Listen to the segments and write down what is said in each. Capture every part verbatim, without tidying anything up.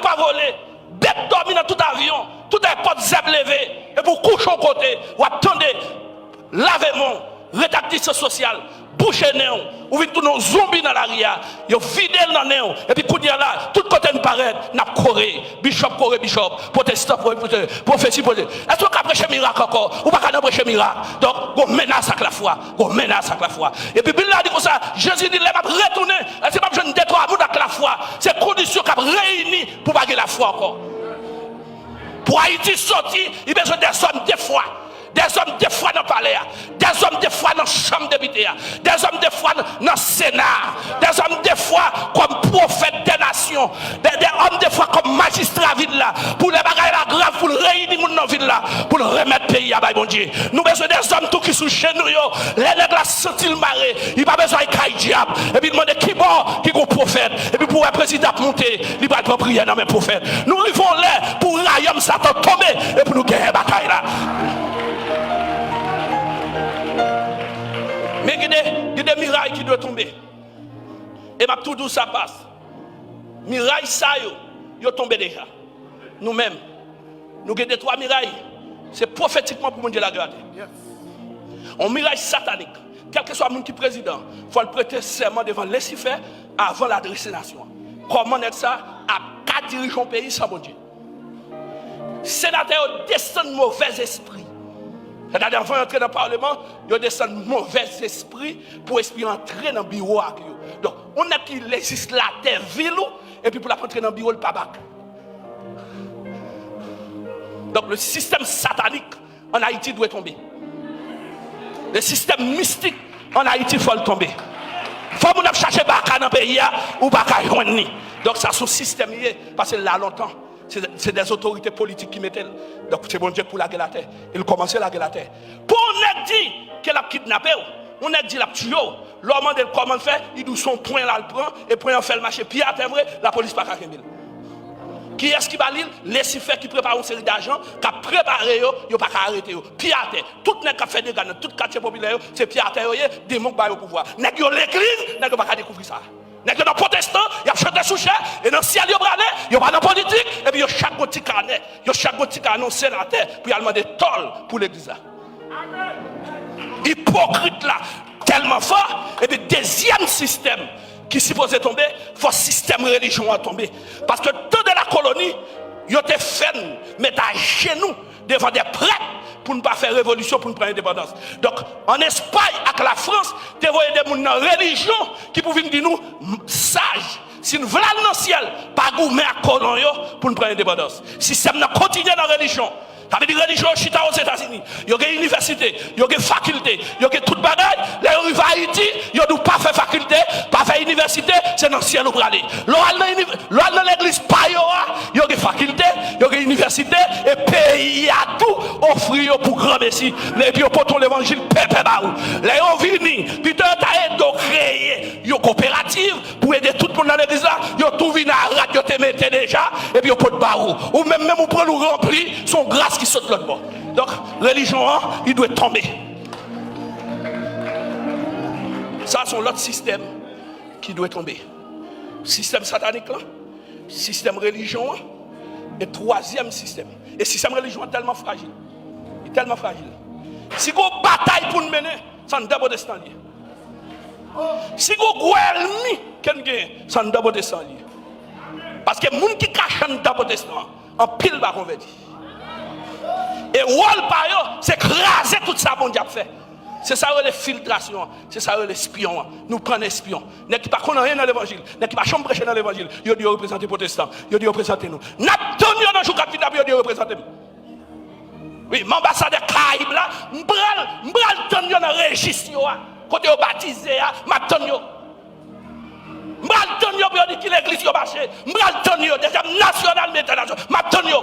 pa vole, bèt dòmi nan tout avyon, tout èpòt zèb leve, epi w kouche yon kote, w ap tande, lave men w, ret ak distans sosyal, bouche nen w, ou vin tounen yon zonbi nan lari a, yo vide l nan nen w, epi kounye a la, tout kote n parèt, n ap kore, bichòp kore bichòp, pwotestan kore pwotestan, pwofesi pwofesi. Èske w ka preche mirak ankò? Ou pa ka nan preche mirak. Donk, gon menas ak lafwa, gon menas ak lafwa. Epi Bib la di konsa, Jezi di, lè m ap retounen, èske m ap jwenn de twa moun ak lafwa? Se kondisyon k ap reyini pou pa gen lafwa ankò. Pou Ayiti soti, li bezwen dèzòm de fwa. Dèzòm de fwa nan palè a. Dèzòm de fwa nan chanm depite a. Dèzòm de fwa nan, nan Sena a. Dèzòm de fwa kòm pwofèt dè nasyon. Dè, dèzòm de fwa kòm majistra vil la. Pou lè bagay la grav, pou l reyini moun nan vil la. Pou l remèt peyi a bay Bondye. Nou bezwen dèzòm tou ki sou jenou yo. Lè nèg la santi l mare, li pa bezwen al kay dyab. Epi l mande ki bò ki gon pwofèt. Epi pou wè prezidan ap monte, li pral pran priyè nan men pwofèt. Nou rive yon lè pou rayòm Satan tonbe e pou nou genyen batay la. Men gen de, gen de miray ki dwe tonbe. E m ap tou di w sa, pas. Miray sa yo, yo tonbe deja. Nou menm, nou gen de twa miray. Se pwofetikman pou Bondye lage atè. Yon miray satanik. Kèlkeswa moun ki prezidan, fò l prete sèman devan Lisifè avan l adrese nasyon an. Kòman nèg sa ap ka dirije yon peyi san Bondye? Senatè yo desann movèzespri. Sètadi, anvan yo antre nan paleman, yo desann movèzespri pou espri antre nan biwo ak yo. Donk, yon nèg ki lejislatè vil ou, epi pou l ap antre nan biwo, l pa bak. Donk, le système satanique en Haïti dwe tonbe. Le système mystique en Haïti, fò l tonbe. Fò moun ap chache baka nan peyi a, ou pa ka jwenn li. Donk, sa se yon sistèm li ye, paske l la lontan. Se, se dè otorite politik ki mete l. Donk, se Bondye k pou lage l atè. E l kòmanse lage l atè. Pou yon nèg di ke l ap kidnape w, yon nèg di l ap tiye w, lè w mande l kòman l fè, li di w se yon pwen l al pran, e pwen an fè l mache pye atè vre, lapolis pa ka kenbe l. Kiyès ki ba li l? Lisifè ki prepare yon seri dajan, k ap prepare yo, yo pa ka arete yo. Pye atè. Tout nèg k ap fè dega nan tout katye popilè yo, se pye atè yo ye, demon k ba yo pouvwa. Nèg yo legliz, nèg yo pa ka dekouvri sa. Nèg yo nan pwotestan, y ap chante sou chè, e nan syèl yo prale, yo pa nan politik, epi yo chak gon ti kanè, yo chak gon ti kanè yon senatè pou y al mande tòl pou legliz la. Ipokrit la tèlman fò, epi dezyèm sistèm ki sipoze tonbe, fò sistèm relijyon an tonbe. Paske tan de la koloni, yo te fè n met ajenou devan de prèt pou n pa fè revolisyon, pou n pran endepandans. Donk, ann Espay ak Lafrans te voye de moun nan relijyon ki pou vin di nou, m-, saj, si n vle al nan syèl, pa goumen ak kolon yo pou n pran endepandans. Sistèm nan kontinye nan relijyon. Sa vle di relijyon yo chita Ozetazini. Yo gen inivèsite, yo gen fakilte, yo gen tout bagay. Lè yo rive Ayiti, yo di w pa fè fakilte, pa fè inivèsite, se nan syèl ou prale. Lè w al nan iniv-, lè w al nan legliz pa yo a, yo gen fakilte, yo gen inivèsite, e peyi a tou ofri yo pou granmesi. Epi yo pote yon levanjil pèpè ba ou. Lè yo vini, pito yo ta ede w kreye yon koperativ, pou ede tout moun nan legliz la, yo tou vin a rad yo te mete deja, epi yo pot ba ou. Ou menm, menm ou pran l, ou ranpli, se yon gras ki sot lòt bò. Donk, relijyon an, li dwe tonbe. Sa se yon lòt sistèm ki dwe tonbe. Sistèm satanik lan, sistèm relijyon an, e twazyèm sistèm. E sistèm relijyon an tèlman frajil. Li tèlman frajil. Si gon batay pou n mennen, se anndan pwotestan li ye. Si gon gwo ènmi ke n genyen, se anndan pwotestan li ye. Paske moun ki kache anndan pwotestan an, anpil pa konvèti. E wòl pa yo, se kraze tout sa Bondye ap fè. Se sa yo rele filtrasyon an, se sa yo rele espyon an. Nou pran espyon. Nèg ki pa konn anyen nan levanjil, nèg ki pa janm preche nan levanjil, yo di yo reprezante pwotestan, yo di yo reprezante nou. N ap tann yo nan jou k ap vini la pou yo di yo reprezante m. Wi, m anbasadè Karayib la, m pral, m pral tann yo nan rejis yo a, kote yo batize a, m ap tann yo. M pral tann yo pou yo di ki legliz yo mache, m pral tann yo, dezyèm nasyonal, men entènasyonal, m ap tann yo.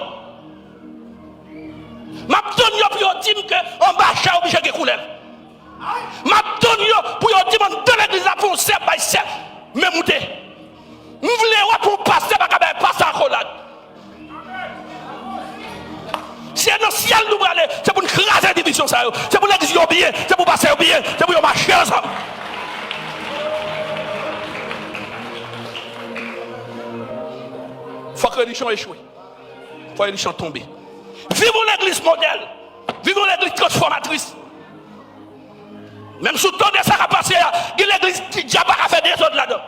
M ap tann yo pou yo di m ke anba chè oblije gen koulè. M ap tann yo pou yo di m anndan legliz la pou yon sè bay sè, men moute. M vle wè pou yon pastè pa ka bay pastè akolad. Se nan syèl nou prale, se pou n kraze divizyon sa yo. Se pou legliz yo byen, se pou pastè yo byen, se pou yo mache ansanm. Fòk Religion echwe. Fò religion tonbe. Viv yon legliz modèl. Viv yon legliz transfòmatris. Menm si w tande sa k ap pase a, gen legliz ki dyab pa ka fè dezòd ladan.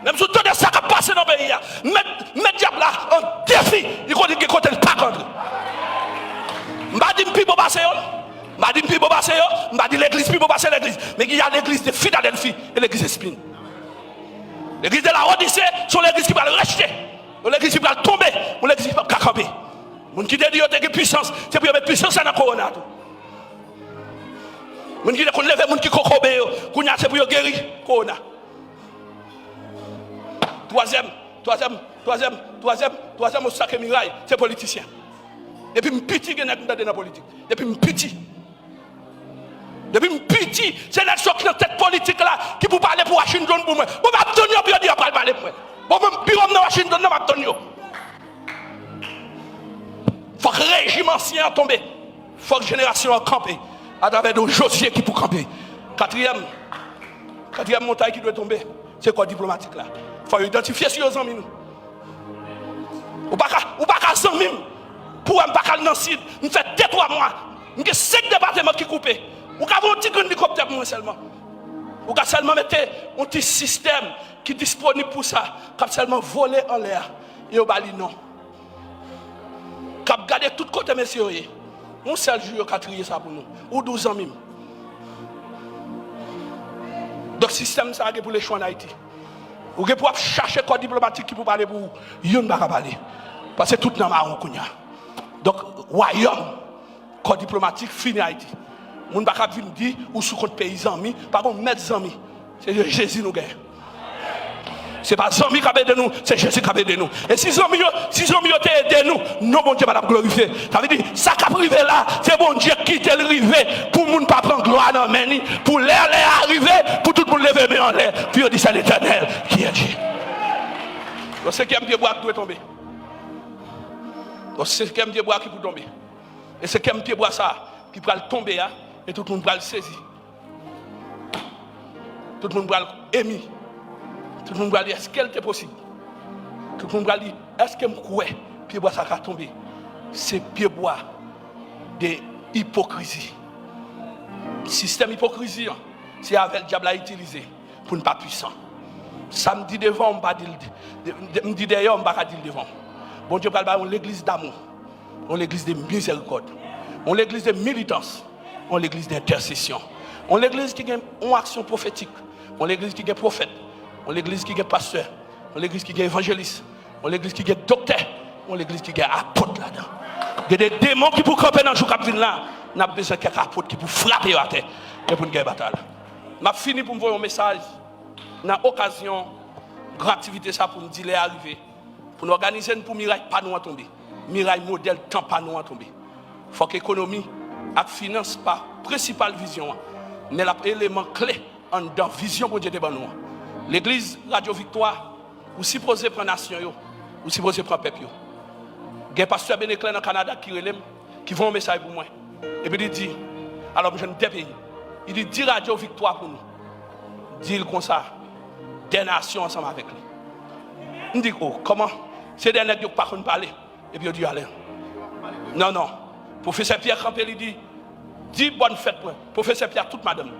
Menm si w tande sa k ap pase nan peyi a, met, met dyab la an defi, li konnen gen kote l pa ka antre. M pa di m pi bon pase yo, m pa di m pi bon pase yo, m pa di legliz pi bon pase legliz. Men gen legliz de Filadèlfi e legliz Espin. Legliz de Laodise se yon legliz ki pral rejte, yon legliz ki pral tonbe, yon legliz ki p ap ka kanpe. Moun ki te di yo te gen pwisans, se pou yo met pwisans la nan kowona tou. Moun ki te konn leve moun ki kokobe yo, kounye a se pou yo geri kowona. Twazyèm, twazyèm, twazyèm, twazyèm, twazyèm obstak e miray, se politisyen. Depi m piti, gen nèg m tande nan politik. Depi m piti. Depi m piti, se nèg sa k nan tèt politik la ki pou pale pou Washington pou mwen. Bon, m ap tann yo pou yo di yo pral pale pou mwen. Bon, mwen, biwo m nan Washington nan, m ap tann yo. Fòk rejim ansyen an tonbe. Fòk jenerasyon an kanpe atravè do Jozye ki pou kanpe. Katriyèm, katriyèm montay ki dwe tonbe, se kò diplomatik la. Fò yo idantifye si yo zanmi nou. Ou pa ka, ou pa ka zanmi m pou wè m pa ka al nan Sid. M fè de twa mwa. M gen senk depatman ki koupe. Ou ka voye yon ti grenn elikoptè pou mwen sèlman. Ou ka sèlman mete yon ti sistèm ki disponib pou sa, k ap sèlman vole anlè a. E yo ba li non. K ap gade tout kote mesye yo ye. Yon sèl jou yo ka triye sa pou nou. Ou di w zanmi m. Donk sistèm sa a gen pou l echwe ann Ayiti. Ou gen pou ap chache kò diplomatik ki pou pale pou ou. Youn pa ka pale. Paske tout nan mawon kounye a. Donk, wayòm, kò diplomatik fini Ayiti. Moun pa ka vin di ou sou kont peyi zanmi, pa gon mèt zanmi. Se Jezi nou genyen. Se pa zanmi k ap ede nou, se Jezi k ap ede nou. E si zanmi yo, si zanmi yo te ede nou, non Bondye pa t ap glorifye. Sa vle di, sa k ap rive la, se Bondye ki kite l rive pou moun pa pran glwa nan men li, pou lè, lè a rive, pou tout moun leve men anlè, pou yo di, c'est l'Éternel qui est Dieu. Yon senkyèm pyebwa k dwe tonbe. Yon senkyèm pyebwa ki pou tonbe. E senkyèm pyebwa sa a ki pral tonbe a, e tout moun pral sezi. Tout moun pral emi. Tout moun pral di, èske l te posib? Tout moun pral di, èske m kwè pyebwa sa ka tonbe? Se pyebwa de ipokrizi. Sistèm ipokrizi an, se avè l dyab la itilize pou n pa pwisan. Sa m di devan w, m pa di l, de- de- m di dèyè w, m pa ka di l devan w. Bondye pral ba yon legliz damou, yon legliz de mizèrikòd, yon legliz de militans, yon legliz de entèsesyon, yon legliz ki gen yon aksyon pwofetik, yon legliz ki gen pwofèt, yon legliz ki gen pastè, yon legliz ki gen evanjelis, yon legliz ki gen doktè, yon legliz ki gen apot ladan. Gen de demon ki pou kanpe nan jou k ap vin la. N ap bezwen kèk apot ki pou frape yo atè. E pou n gen batay la. M ap fini pou m voye yon mesaj nan okazyon gran aktivite sa pou m di lè a rive. Pou n òganize n pou miray pa nou an tonbe. Miray modèl tan pa nou an tonbe. Fòk ekonomi ak finans pa prensipal vizyon an, men l ap eleman kle anndan vizyon Bondye te ban nou an. Legliz Radyo Viktwa, ou sipoze pran nasyon yo, ou sipoze pran pèp yo. Gen pastè Beneclè nan Kanada ki rele m, ki voye yon mesaj pou mwen. Epi li di, alò m jwenn de peyi. Li di, di Radyo Viktwa pou nou. Di l konsa, de nasyon ansanm avèk li. M di, o, kòman? Se de nèg yo k pa konn pale. Epi yo di yo ale. Non, non. Pwofesè Pyè kanpe, li di, di bòn fèt mwen. Pwofesè Pyè ak tout madanm li.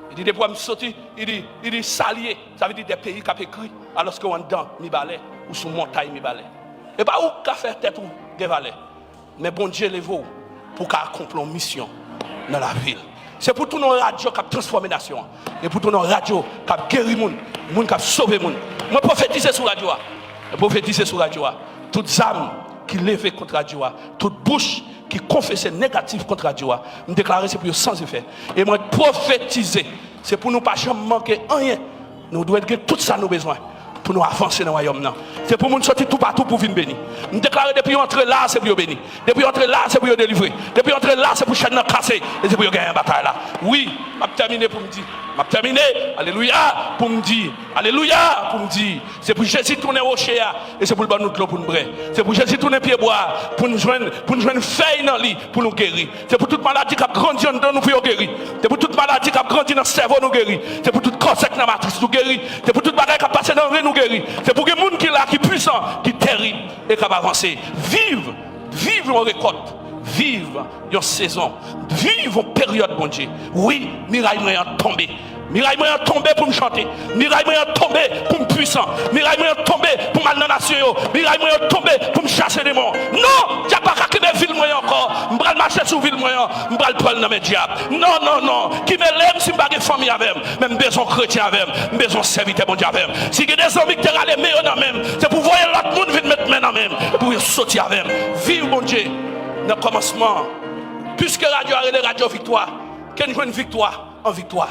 Li di, depi w wè m soti, li di, li di, salye. Sa vle di de peyi k ap ekri, alòske w anndan Mibalè, ou sou montay Mibalè. E pa ou k ka fè tèt ou gen valè. Men Bondye leve w pou w ka akonpli yon misyon nan lavi l. Se pou tounen yon radyo k ap transfòme nasyon an. E pou tounen yon radyo k ap geri moun, moun k ap sove moun. Mwen pwofetize sou radyo a. Mwen pwofetize sou radyo a. Tout zam ki leve kont radyo a, tout bouch ki konfese negatif kont radyo a, m deklare se pou yo san efè. E mwen pwofetize, se pou nou pa janm manke anyen. Nou dwe gen tout sa nou bezwen pou nou avanse nan wayòm nan. Se pou moun soti toupatou pou vin beni. M deklare depi yo antre la, se pou yo beni. Depi yo antre la, se pou yo delivre. Depi yo antre la, se pou chèn nan kase. E se pou yo genyen batay la. Wi, m ap tèmine pou m di. M ap tèmine. Alelouya. Pou m di. Alelouya. Pou m di. Se pou Jezi tounen woche a. E se pou l ban nou dlo pou n bwè. Se pou Jezi tounen pyebwa a. Pou n jwenn, pou n jwenn fèy nan li. Pou nou geri. Se pou tout maladi k ap grandi anndan nou pou yo geri. Se pou tout Maladi k ap grandi nan sèvo nou geri. Se pou tout kansè k nan matris nou geri. Se pou tout bagay k ap pase nan ren nou geri. Se pou gen moun ki la, ki pwisan, ki terib e k ap avanse. Viv, viv yon rekòt, viv yon sezon, viv yon peryòd, Bondye. Wi, miray mwen an tonbe. Miray mwen an tonbe pou m chante. Miray mwen an tonbe pou m pwisan. Miray mwen an tonbe pou m al nan nasyon yo. Miray mwen an tonbe pou m chase demon. Non, dyab pa ka kenbe vil mwen ankò. M pral mache sou vil mwen an. M pral pran l nan men dyab. Non, non, non. Ki mele m si m pa gen fanmi avè m. Men m bezwen yon kretyen avè m. M bezwen yon sèvitè Bondye avè m. Si gen de zanmi ki te rale men yo nan men m, se pou voye lòt moun vin met men nan men m. Pou yo soti avè m. Viv Bondye nan kòmansman an. Piske radyo a rele Radyo Viktwa, ke n jwenn viktwa an viktwa.